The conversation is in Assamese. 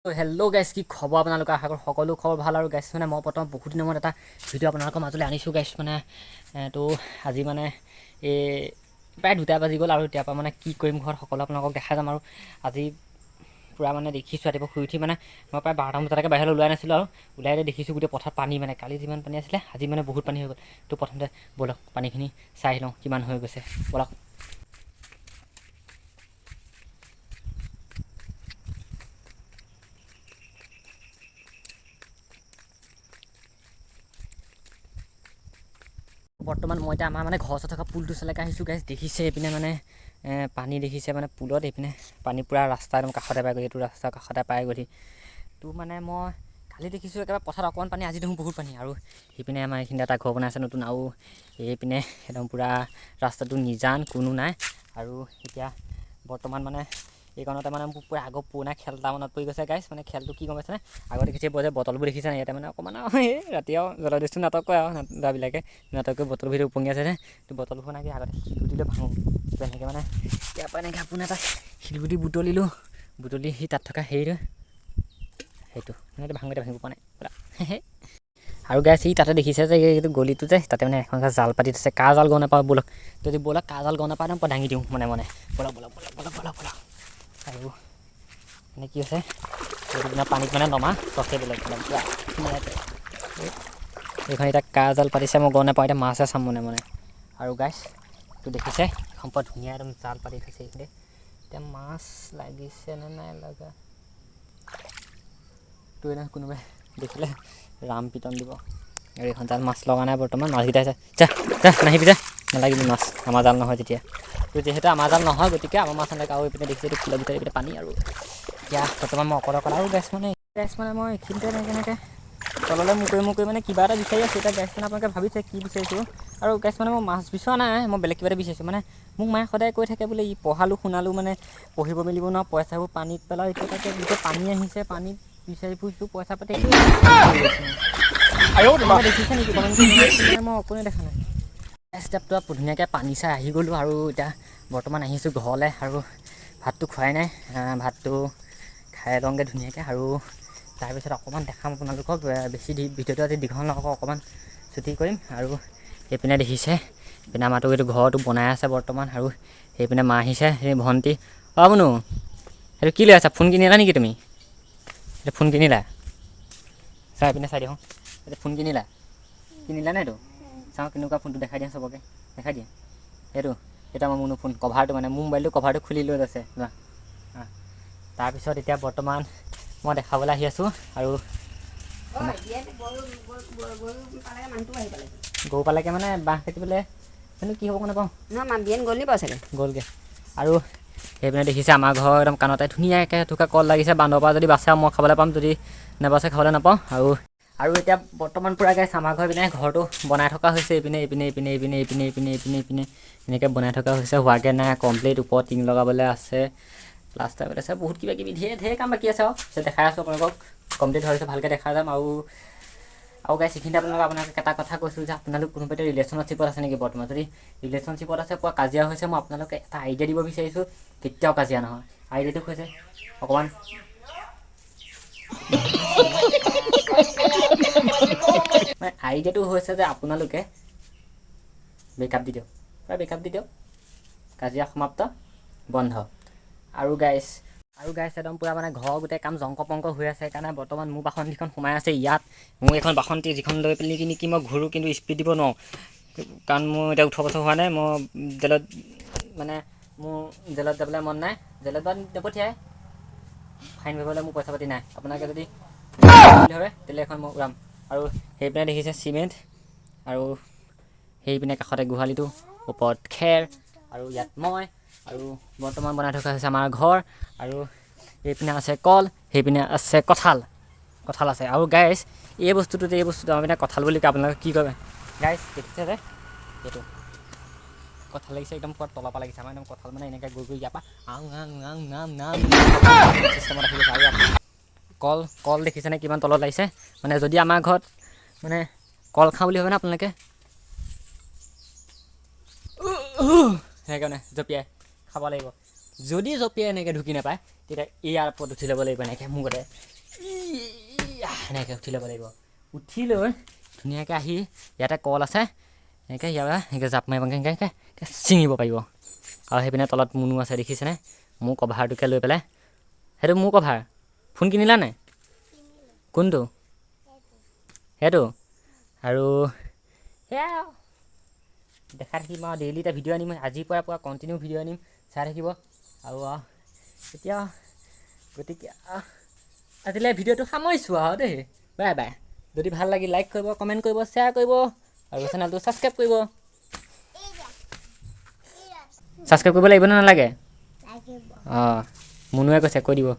হেল্ল' গাইছ, কি খবৰ আপোনালোকৰ? আশা কৰোঁ সকলো খবৰ ভাল। আৰু গাইছ, মানে মই প্ৰথম বহুত দিনৰ মূৰত এটা ভিডিঅ' আপোনালোকৰ মাজলৈ আনিছোঁ গাইছ। মানে তো আজি মানে এই প্ৰায় 2টা বাজি গ'ল আৰু এতিয়াৰ পৰা মানে কি কৰিম ঘৰত সকলো আপোনালোকক দেখাই যাম। আৰু আজি পূৰা মানে দেখিছোঁ ৰাতিপুৱা শুই উঠি মানে মই প্ৰায় 12টা বজালৈকে বাহিৰলৈ ওলাই নাছিলোঁ আৰু ওলাই দেখিছোঁ গোটেই পথাৰত পানী, মানে কালি যিমান পানী আছিলে আজি মানে বহুত পানী হৈ গ'ল। তো প্ৰথমতে ব'লক পানীখিনি চাই লওঁ কিমান হৈ গৈছে, ব'লক। বৰ্তমান মই এতিয়া আমাৰ মানে ঘৰৰ ওচৰত থকা পুলটো চালৈকে আহিছোঁ গাইছ। দেখিছে এইপিনে মানে পানী দেখিছে মানে পুলত এইপিনে পানী পূৰা ৰাস্তা একদম কাষতে পাই গ'ল, এইটো ৰাস্তাৰ কাষতে পাই গ'লহি। তো মানে মই কালি দেখিছোঁ একেবাৰে পথাৰত অকণমান পানী, আজি দেখোন বহুত পানী। আৰু সেইপিনে আমাৰ এইখিনিতে এটা ঘৰ বনাই আছে নতুন, আৰু এইপিনে একদম পূৰা ৰাস্তাটো নিজান, কোনো নাই। আৰু এতিয়া বৰ্তমান মানে এইকণতে মানে মোৰ পূৰা আগৰ পুৰণা খেল এটা মনত পৰি গৈছে গাইছ। মানে খেলটো কি গম পাইছেনে, আগতে দেখিছে যে বটলবোৰ দেখিছে নাই, ইয়াতে মানে অকণমান আৰু এই ৰাতি আৰু জলদস্যু নাটক কৰে আৰু ল'ৰাবিলাকে নাটক কৰি বটলবোৰ ভিতৰত উপঙি আছে যে, তো বটলবোৰ মানে কি আগতে শিলগুটি লৈ ভাঙো তেনেকৈ মানে ইয়াৰ পৰা এনেকৈ আপোনাৰ এটা শিলগুটি বুটলিলোঁ, বুটলি সি তাত থকা হেৰিটো সেইটো মানে ভাঙোতে ভাঙিব পৰা নাই বোলা। আৰু গাইছ সি তাতে দেখিছে যে এইটো গলিটো যে তাতে মানে এখন জাল পাতি থৈছে, কাৰ জাল গম নাপাওঁ, ব'লক যদি ব'লক কাৰ জাল গম নাপাওঁ একদম দাঙি দিওঁ মনে মনে, ব'লক ব'লক ব'লক ব'লক ব'লক ব'লক। আৰু মানে কি হৈছে এইটো পানীত মানে নমা চচে বেলেগ একদম পূৰা ধুনীয়াকৈ। এইখন এতিয়া কাৰ জাল পাতিছে মই গম নাপাওঁ, এতিয়া মাছহে চাম মনে মনে। আৰু গাইছ এইটো দেখিছে এখন পূৰা ধুনীয়া একদম জাল পাতি থৈছে এইখিনিতে, এতিয়া মাছ লাগিছে নে নাই লগা তো এনে কোনোবাই দেখিলে ৰাম পিটন দিব। আৰু এইখন জাল মাছ লগা নাই বৰ্তমান, মাছকেইটা আছে, যা যা নাহিবি যা, নালাগিবি মাছ, আমাৰ জাল নহয় যেতিয়া, তো যিহেতু আমাৰ জাল নহয় গতিকে আমাৰ মাছ নালাগে। আৰু এইপিনে দেখিছে এইটো ফুলৰ ভিতৰত এইপিনে পানী। আৰু এতিয়া বৰ্তমান মই অকলে অকলে আৰু গাইছ মানে গাইছ মানে মই এইখিনিতে এনেকৈ এনেকৈ তললৈ মুৰ কৰি মুৰ কৰি মানে কিবা এটা বিচাৰি আছোঁ। এতিয়া গাইছ মানে আপোনালোকে ভাবিছে কি বিচাৰিছোঁ, আৰু গাইছ মানে মই মাছ বিচৰা নাই, মই বেলেগ কিবা এটা বিচাৰিছোঁ। মানে মোক মায়ে সদায় কৈ থাকে বোলে ই পঢ়ালোঁ শুনালোঁ মানে পঢ়িব মেলিব নোৱাৰো, পইচাবোৰ পানীত পেলাওঁ, এতিয়া তাকে গোটেই পানী আহিছে, পানীত বিচাৰি ফুৰিছোঁ পইচা পাতি দেখিছে নেকি কমেণ্ট কৰি, মই অকণে দেখা নাই। ষ্টেপটো ধুনীয়াকৈ পানী চাই আহি গ'লোঁ। আৰু এতিয়া বৰ্তমান আহিছোঁ ঘৰলৈ আৰু ভাতটো খোৱাই নাই, ভাতটো খাই লওঁগৈ ধুনীয়াকৈ। আৰু তাৰপিছত অকণমান দেখাম আপোনালোকক, বেছি ভিডিঅ'টো আজি দীঘল নকৰোঁ, অকণমান ছুটি কৰিম। আৰু সেইপিনে দেখিছে সেইপিনে আমাৰতো এইটো ঘৰটো বনাই আছে বৰ্তমান। আৰু সেইপিনে মা আহিছে, সেই ভণ্টি। অ' মুনু, সেইটো কি লৈ আছা, ফোন কিনিলা নেকি তুমি? এইটো ফোন কিনিলা? চাই এইপিনে চাই দিওঁ, এইটো ফোন কিনিলা? কিনিলা নাই এইটো? চাওঁ কেনেকুৱা ফোনটো, দেখাই দিয়া চবকে, দেখাই দিয়া। এইটো এটা আমাৰ মুনু ফোন কভাৰটো, মানে মোৰ মোবাইলটো কভাৰটো খুলি লৈ আছে লোৱা। তাৰপিছত এতিয়া বৰ্তমান মই দেখাবলৈ আহি আছোঁ। আৰু গৰু পালেগৈ মানে বাঁহ কাটিবলৈ জানো কি হ'ব গম নাপাওঁ, গ'লগৈ। আৰু সেইপিনে দেখিছে আমাৰ ঘৰ একদম কাণতে ধুনীয়াকৈ থকা কল লাগিছে, বান্দৰ পৰা যদি বাচে মই খাবলৈ পাম, যদি নাবাচে খাবলৈ নাপাওঁ। আৰু আৰু এতিয়া বৰ্তমান পূৰা গাইছ আমাৰ ঘৰ পিনে ঘৰটো বনাই থকা হৈছে, এইপিনে এইপিনে এইপিনে এইপিনে এইপিনে এইপিনে এইপিনে এইপিনে এনেকৈ বনাই থকা হৈছে, হোৱাগৈ নাই কমপ্লিট। ওপৰত টিং লগাবলৈ আছে, প্লাষ্টাৰ আছে, বহুত কিবা কিবি ঢেৰ ঢেৰ কাম বাকী আছে। আৰু দেখাই আছোঁ আপোনালোকক, কমপ্লিট হোৱাৰ পিছত ভালকৈ দেখাই যাম। আৰু আৰু গাইছ এইখিনিতে আপোনালোক এটা কথা কৈছোঁ যে আপোনালোক কোনোবা এতিয়া ৰিলেশ্যনশ্বিপত আছে নেকি বৰ্তমান? যদি ৰিলেশ্যনশ্বিপত আছে, পূৰা কাজিয়া হৈছে, মই আপোনালোকে এটা আইডিয়া দিব বিচাৰিছোঁ, কেতিয়াও কাজিয়া নহয়। আইডিয়াটো হৈছে অকণমান মানে আইডিয়াটো হৈছে যে আপোনালোকে ব্ৰেকআপ দি দিয়ক, প্ৰায় ব্ৰেকআপ দি দিয়ক, কাজিয়া সমাপ্ত, বন্ধ। আৰু গাইছ একদম পূৰা মানে ঘৰ গোটেই কাম জংক পংক হৈ আছে, সেইকাৰণে বৰ্তমান মোৰ বাসন্তীখন সোমাই আছে ইয়াত। মোৰ এইখন বাসন্তী যিখন লৈ পেলি কিনি কি মই ঘূৰোঁ, কিন্তু স্পীড দিব নোৱাৰোঁ, কাৰণ মোৰ এতিয়া 18 বছৰ হোৱা নাই। মই জেলত মানে মোৰ জেলত যাবলৈ মন নাই, জেলত বাৰু নপঠিয়াই, ফাইন ভৰিবলৈ মোৰ পইচা পাতি নাই। আপোনালোকে যদি ভাবে তেতিয়াহ'লে এখন মই উৰাম। আৰু সেইপিনে দেখিছে চিমেণ্ট, আৰু সেইপিনে কাষতে গোহালিটো, ওপৰত খেৰ, আৰু ইয়াত মই। আৰু বৰ্তমান বনাই থকা হৈছে আমাৰ ঘৰ। আৰু এইপিনে আছে কল, সেইপিনে আছে কঁঠাল, কঁঠাল আছে। আৰু গাইছ এই বস্তুটো আমাৰ পিনে কঁঠাল বুলি কয়, আপোনালোকে কি কয় গাইছ? দেখিছে যে এইটো কঁঠাল লাগিছে, একদম পূৰা তলৰ পৰা লাগিছে। আমাৰ একদম কঁঠাল মানে এনেকৈ গৈ গৈ ইয়াৰ পৰা আং আং আং নাম নাম চিষ্টেমত আহি গৈছে। আৰু কল কল দেখিছেনে কিমান তলত লাগিছে? মানে যদি আমাৰ ঘৰত মানে কল খাওঁ বুলি ভাবে আপোনালোকে, সেইকাৰণে জঁপিয়াই খাব লাগিব। যদি জঁপিয়াই এনেকৈ ঢুকি নাপায়, তেতিয়া ইয়াৰ ওপৰত উঠি ল'ব লাগিব এনেকৈ, মোৰ গতে এনেকৈ উঠি ল'ব লাগিব। উঠি লৈ ধুনীয়াকৈ আহি ইয়াতে কল আছে, এনেকৈ ইয়াৰ পৰা এনেকৈ জাপ মাৰিব, এনেকৈ ছিঙিব পাৰিব। আৰু সেইপিনে তলত মুনু আছে, দেখিছেনে? মোৰ কভাৰটোকে লৈ পেলাই, সেইটো মোৰ কভাৰ। ফোন কিনিলা নাই? কোনটো? সেইটো। আৰু সেয়াই আৰু দেখাই থাকিম আৰু ডেইলি এটা ভিডিঅ' আনিম। আজিৰ পৰা পূৰা কণ্টিনিউ ভিডিঅ' আনিম, চাই থাকিব। আৰু এতিয়া গতিকে আজিলৈ ভিডিঅ'টো সামৰিছোঁ আৰু দেই। Bye bye. যদি ভাল লাগি লাইক কৰিব, কমেণ্ট কৰিব, শ্বেয়াৰ কৰিব আৰু চেনেলটো ছাবস্ক্ৰাইব কৰিব। ছাবস্ক্ৰাইব কৰিব লাগিব নে নালাগে? লাগিব। অঁ, মুনুৱে কৈছে কৈ দিব।